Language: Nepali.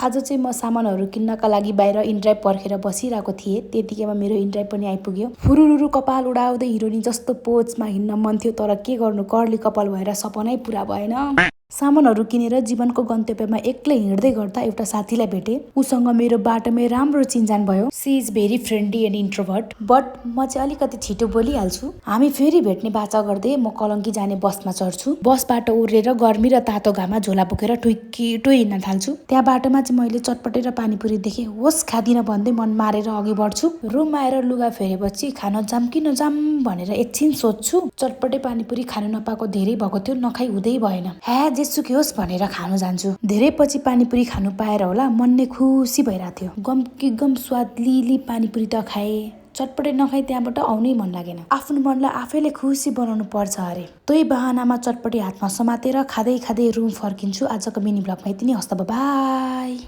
आज चाहिँ म सामानहरू किन्नका लागि बाहिर इनड्राइभ पर्खेर बसिरहेको थिएँ। त्यतिकैमा मेरो इनड्राइभ पनि आइपुग्यो। फुरुरुरु कपाल उडाउँदै हिरोनी जस्तो पोजमा हिँड्न मन थियो, तर के गर्नु, कर्ली कपाल भएर सपनै पुरा भएन। सामानहरू किनेर जीवनको गन्तव्यमा एक्लै हिँड्दै गर्दा एउटा साथीलाई भेटेँ। उसँग मेरो बाटोमै राम्रो चिन्जान भयो। She is very friendly and introvert, but म चाहिँ अलिकति छिटो बोलिहाल्छु। हामी फेरि भेट्ने बाचा गर्दै म कलङ्की जाने बसमा चढ्छु। बसबाट उर्लेर गर्मी र तातो घाममा झोला बोकेर टुइकी हिँड्न थाल्छु। त्यहाँ बाटोमा चाहिँ मैले चटपटे र पानीपुरी देखेँ। होस् खादिनँ भन्दै मन मारेर अघि बढ्छु। रुममा आएर लुगा फेरेपछि खान जाम कि नजाम भनेर एकछिन सोध्छु। चटपटे पानीपुरी खानु नपाएको धेरै भएको थियो, नखाइ हुँदै भएन। जेसुकै होस् भनेर खानु जान्छु। धेरै पछि पानीपुरी खानु पाएर होला मन नै खुसी भइरहेको थियो। गम कि गम स्वाद लिली पानीपुरी त खाए, चटपटे नखाइ त्यहाँबाट आउनै मन लागेन। आफ्नो मनलाई आफैले खुसी बनाउनु पर्छ अरे। त्यही बहानामा चटपटी हातमा समातेर खाँदै खाँदै रुम फर्किन्छु। आजको मिनी ब्लगमा यति नै। हस्त, बाइ।